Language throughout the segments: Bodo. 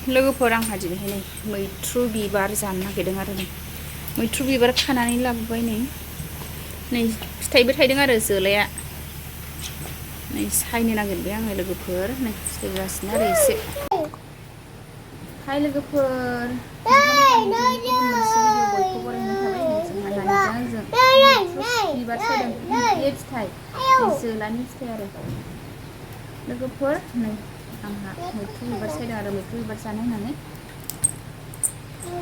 लोगोफोर आंहा दिनैहाय नै मैथ्रु बिबार जानो नागिरदों आरो नै मैथ्रु बिबार खानानै लाबोबाय नै फिथाइबो थायदों आरो जोलाया नै सायनो नागिरबाय आङो लोगोफोर नै सायगासिनो आरो एसे हाय लोगोफोर बयखौबो बरायनाय थाबाय जोंहा नानिजों आंजों बिबार सायदों बे फिथाइ जोलानि फिथाइ आरो लोगोफोर नै आंहा मैथ्रु बिबार सायदों आरो मैथ्रु बिबार जानो होननानै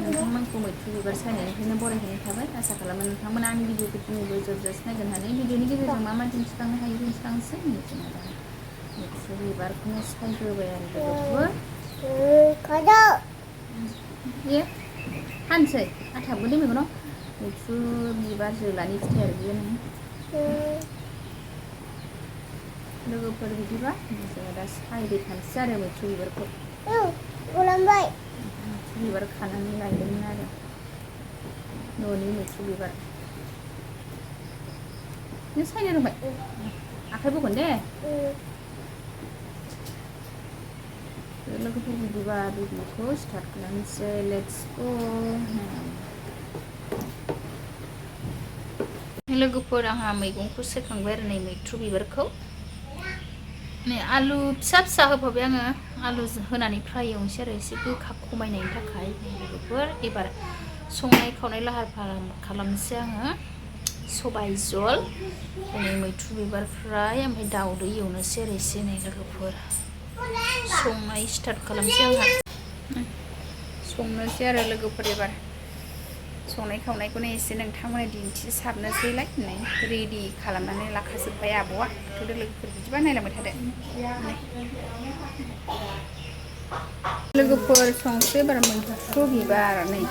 नोंथांमोनखौ मैथ्रु बिबार सायनायनिफ्रायनो बरायहैनाय थाबाय आसा खालामो नोंथांमोना आंनि भिडिअखौ दिनैबो जोबजासिम नायगोन होननानै भिडिअनि गेजेरजों मा मा दिन्थिलांनो हायो दिन्थिलांसै जोंहा दा मैथ्रु बिबारखौनो सायग्रोबाय आरो लोगोफोर ये हानसै आथाबो दे मेगनाव मैथ्रु बिबार जोलानि फिथाइ आरो बियो नै लोगोफोर बिदिबा जोङो दा सायबाय थानोसै आरो मैथ्रु बिबारखौ मैथ्रु बिबार खानानै लायदोंमोन आरो न'नि मैथ्रु बिबार नों सायनो रोंबाय आखाइ बगोन दे लोगोफोर बिदिबा भिडिअखौ स्टार्ट खालामनोसै लेट्स गो लोगोफोर आंहा मैगंखौ सायखांबाय आरो नै मैथ्रु बिबारखौ नै आलु फिसा फिसा होफाबाय आङो आलु होनानै फ्राय एवनोसै आरो एसे गोखा खमायनायनि थाखाय लोगोफोर एबार संनाय खावनाय लाहार फाहार खालामनोसै आङो सबाइ जल नै मैथ्रु बिबार फ्राय ओमफ्राय दाउदै एवनोसै आरो एसे नै लोगोफोर संनाय स्टार्ट खालामनोसै आंहा संनोसै आरो लोगोफोर एबार संनाय खावनायखौनो एसे नोंथांमोननो दिन्थिसारनोसैलाय नै रेडि खालामनानै लाखाजोब्बाय आब'आ थोदो लोगोफोर बिदिबा नायलांबाय थादो लोगोफोर संसै एबार मैथ्रु बिबार नै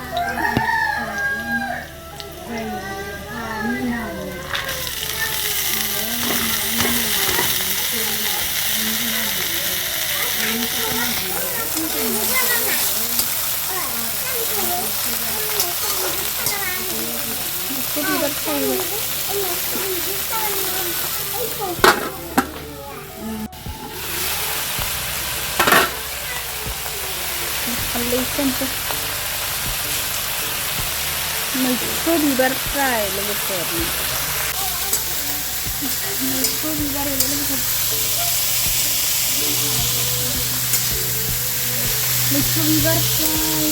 बिबार खालामनोसै मैथ्रु बिबार फ्राय लोगोफोर मैथ्रु बिबार मैथ्रु बिबार फ्राय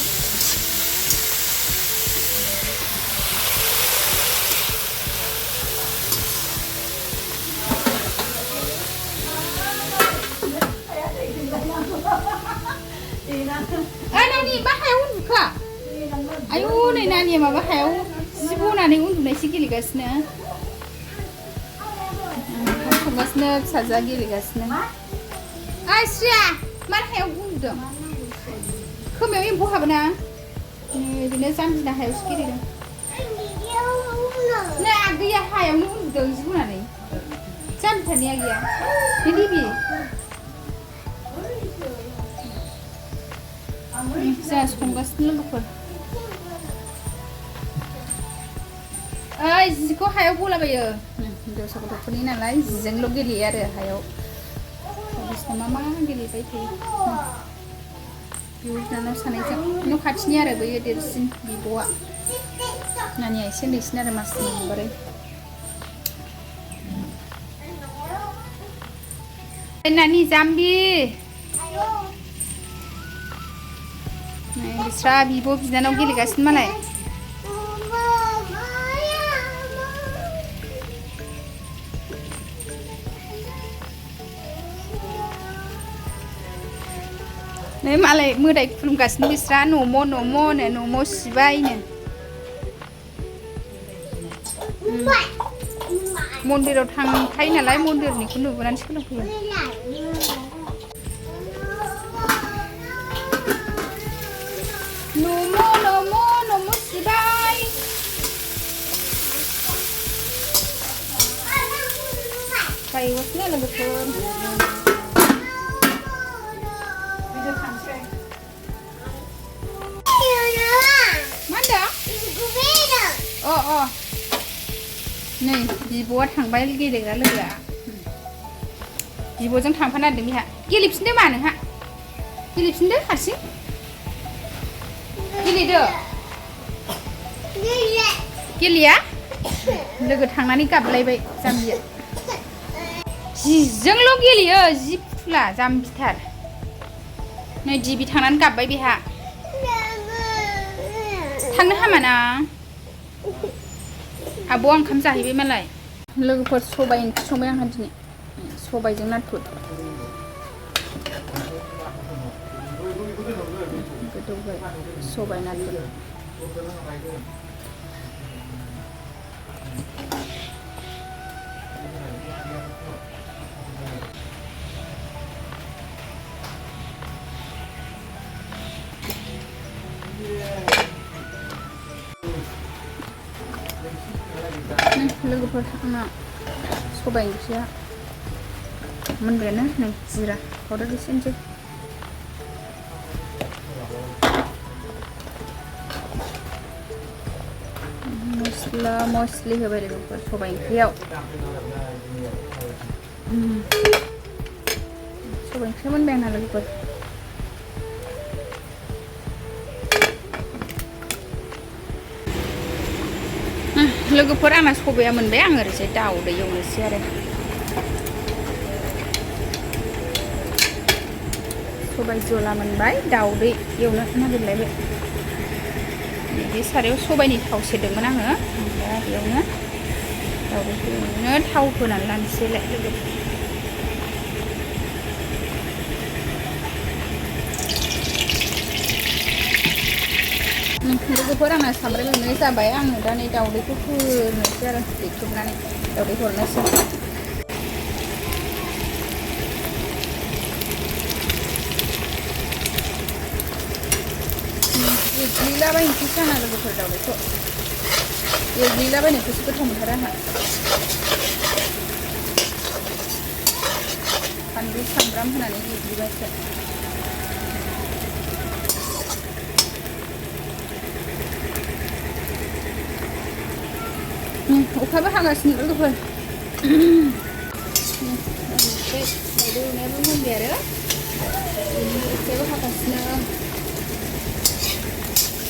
नानि मा हायाव उन्दुखा आयु नै नानिया माबा हायाव जि बनानै उन्दुनायसो गेलेगासिनो संगासिनो फिसाजोआ गेलेगासिनो आइस्रिया मार हायाव उन्दुदों खोमायाव एम्फौ हाबोना बिदिनो जाम्बिना हायावसो गेलेदों नै आगैया हायावनो उन्दुदों जि बनानै जाम्बि थानाया गैया रिबि जोंहा संगासिनो लोगोफोर ओइ जिखौ हायाव बलाबायो हिन्जावसा गथ'फोरनि नालाय जिजोंल' गेलेयो आरो हायाव बायदिसिना मा गेलेबाय थायो बिब' बिनानाव सानैजों न' खाथिनि आरो बैयो देरसिन बिब'आ नानिया एसे उन्दैसिन आरो मास मोनबारै नानि जाम्बि बिस्रा बिब' बिनानाव गेलेगासिनो मालाय नै मालाय मोदाय खुलुमगासिनो बिस्रा न'म' सिबायनो मन्दिराव थांखायो नालाय मन्दिरनिखौ नुबोनानै सोलोंफैयो न'म' सिबाय गायगासिनो लोगोफोर नै बिब'आ थांबाय गेलेग्रा लोगोआ बिब'जों थांफानो नागिरदों बेहा गेलेफिनदो मा नोंहा गेलेफिनदो हारसिं गेलेदो गेलेया लोगो थांनानै गाबलायबाय जाम्बिया जिजोंल' गेलेयो जि फुला जाम्बिथार नै दिबि थांनानै गाबबाय बेहा थांनो हामाना आब'आ ओंखाम जाहैबाय मालाय लोगोफोर सबाइ ओंख्रि संबाय आंहा दिनै सबाइजों नाथुर गोदौबाय सबाइ नाथुर लोगोफोर आंना सबाइ ओंख्रिया मोनबायानो नै जिरा पाउडार एसेनोसै मस्ला मस्लि होबाय लोगोफोर सबाइ ओंख्रियाव सबाइ ओंख्रिया मोनबाय आंना लोगोफोर लोगोफोर आंना सबाइया मोनबाय आं ओरैजाय दाउदै एवनोसै आरो सबाइ जला मोनबाय दाउदै एवनो नागिरलायबाय बे सारायाव सबाइनि थाव सेरदोंमोन आङो दा बेयावनो दाउदैखौ एवनो थाव होनानै लानोसैलाय लोगोफोर आंना सामब्राम एवनाय जाबाय आङो दा नै दाउदैखौ होनोसै आरो देख्रुबनानै दाउदै हरनोसै एग्लिलाबायनोसै आंना लोगोफोर दाउदैखौ एग्लिलाबायनायखौसो गोथाव मोनथारो आंहा बानलु सामब्राम होनानै एग्लिबासो अखाबो हागासिनो लोगोफोर दाउदै एवनायाबो मोनबाय आरो अखायाबो हागासिनो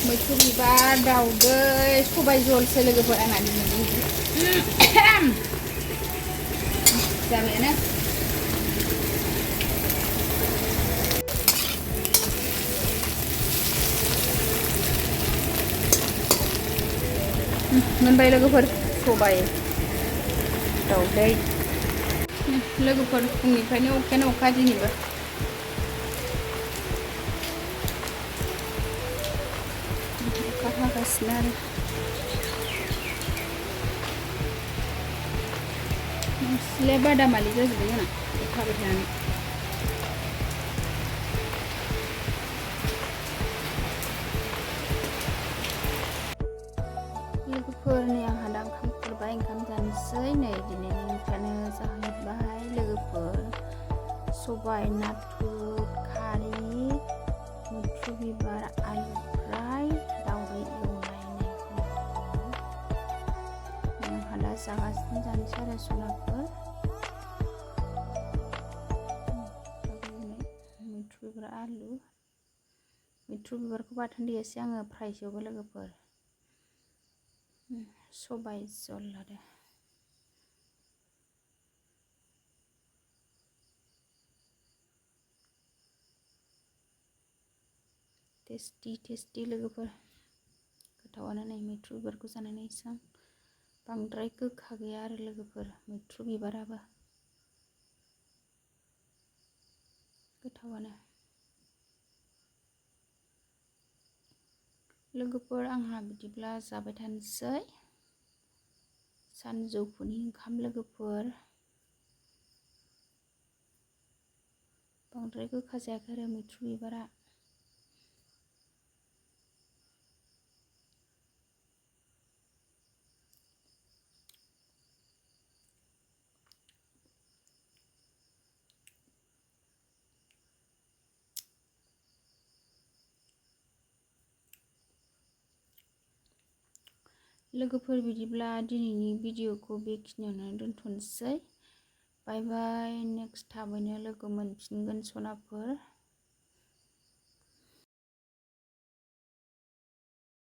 मैथ्रु बिबार दाउदै सबाइ जलसो लोगोफोर आंना दिनै जाबायानो मोनबाय लोगोफोर सबाइ दाउदै लोगोफोर फुंनिफ्रायनो अखायानो अखा दिनैबो अखा हागासिनो आरो सिलाया बादामालि जाजोब्बाय जोंना अखा हाबाय थानानै लोगोफोरनि आंहा दा ओंखाम खुरबाय ओंखाम जानोसै नै दिनैनि ओंख्रियानो जाहैबाय लोगोफोर सबाइ नाथुर खारि मैथ्रु बिबार आलु फ्राय दाउदै एवनाय आंहा दा जागासिनो जानोसै आरो सनाफोर मैथ्रु बिबार आलु मैथ्रु बिबारखौ बाथोन देयासै आङो फ्रायसोबो लोगोफोर सबाइ जल आरो टेस्टि लोगोफोर गोथावानो नै मैथ्रु बिबारखौ जानानै एसेबां बांद्राय गोखा गैया आरो लोगोफोर मैथ्रु बिबाराबो गोथावानो लोगोफोर आंहा बिदिब्ला जाबाय थानोसै सानजौफुनि ओंखाम लोगोफोर बांद्राय गोखा जायाखै आरो मैथ्रु बिबारा लोगोफोर बिदिब्ला दिनैनि भिडिअखौ बेखिनियावनो दोनथ'नोसै बाय बाय नेक्स्ट थाबैनो लोगो मोनफिनगोन सनाफोर